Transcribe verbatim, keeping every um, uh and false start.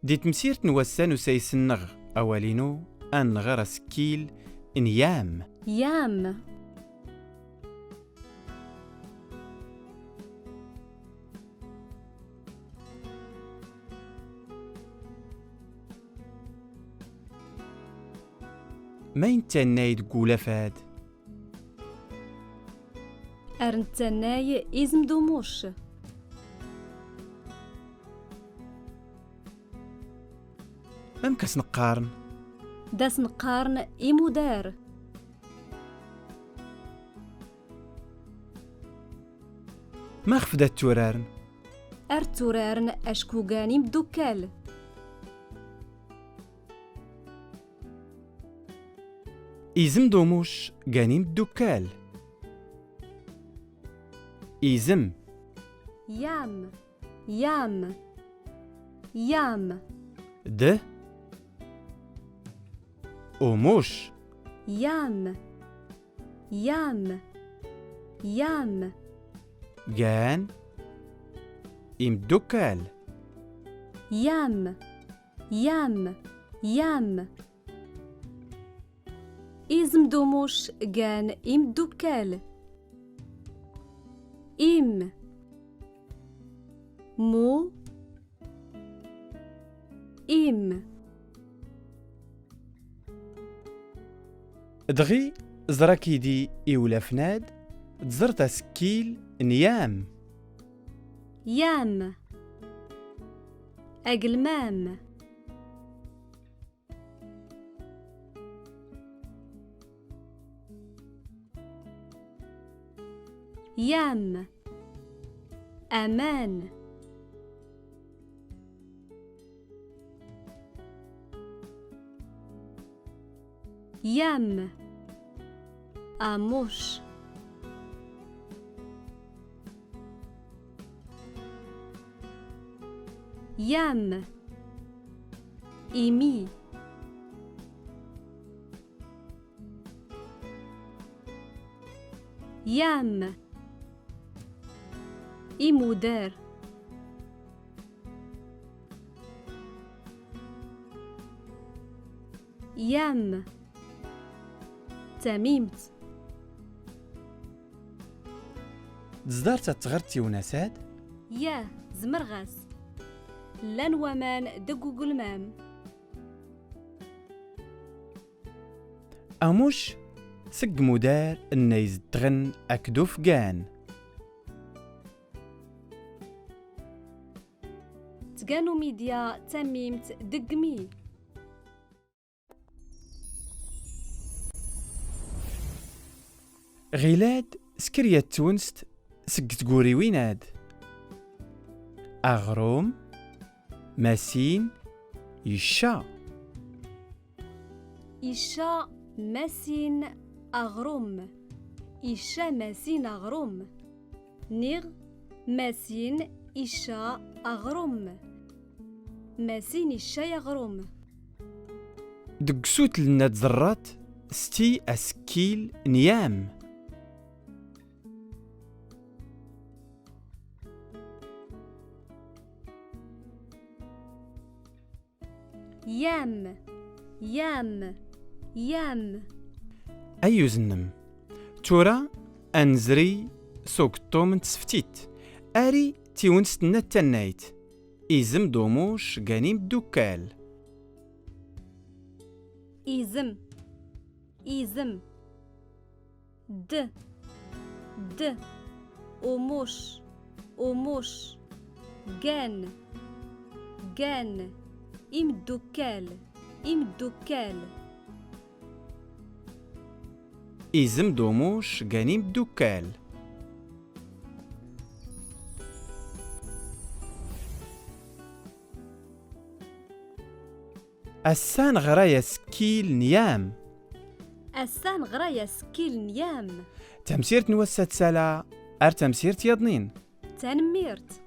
Di temsirt n wass-a n usayes-nneɣ awal-inu, ad nɣer asekkil n yam. Yam. Ma nettannay deg ulafad? Ar nettannay izem d umuc. Mamk as neqqarn? Da as neqqarn imudar. Maxf da tturarn? Ar tturarn acku gan imddukkal. Izem d umuc gan imddukkal. Izem. Yam, yam, yam. D umuc. Yam, yam, yam. Gan imddukkal. Yam, yam, yam. Izem d umuc gan imddukkal. Im. Mu. Im. Dɣi, ẓer akid-i i ulafnad, tẓert asekkil n yam. Yam. Agelmam. Yam. Aman. Yam. Amuc. Yam. Imi. Yam. Imudar. Yam. Tamimt. Tzḍart ad tɣert tiwnas-ad? Yah, zemreɣ-as. Llan waman deg ugelmam. Amuc seg imudar nna izeddɣen akked ufgan. Tga Numidya tamimt deg imi. Ɣilad sker yat twenst seg tguriwin-ad. Aɣrum, Masin, icca. Icca Masin aɣrum. Icca Masin aɣrum. Niɣ Masin icca aɣrum. Masin icca aɣrum. Deg usutel-nna tẓerrat, sti asekkil n yam. Yam, yam, yam. Ayyuz-nnem. Tura, ad nezri s ugeṭṭum n tseftit. Ari tiwenst-nna tannayt. Izem d umuc gan imddukkal. Izem, izem. D, d, umuc, umuc, gan, gan, imddukkal, imddukkal. Izem d umuc gan imddukkal. Ass-a neɣra asekkil n yam. Ass-a neɣra asekkil n yam. Tamsirt n wass-a tsala ar tamsirt yaḍnin. Tanemmirt.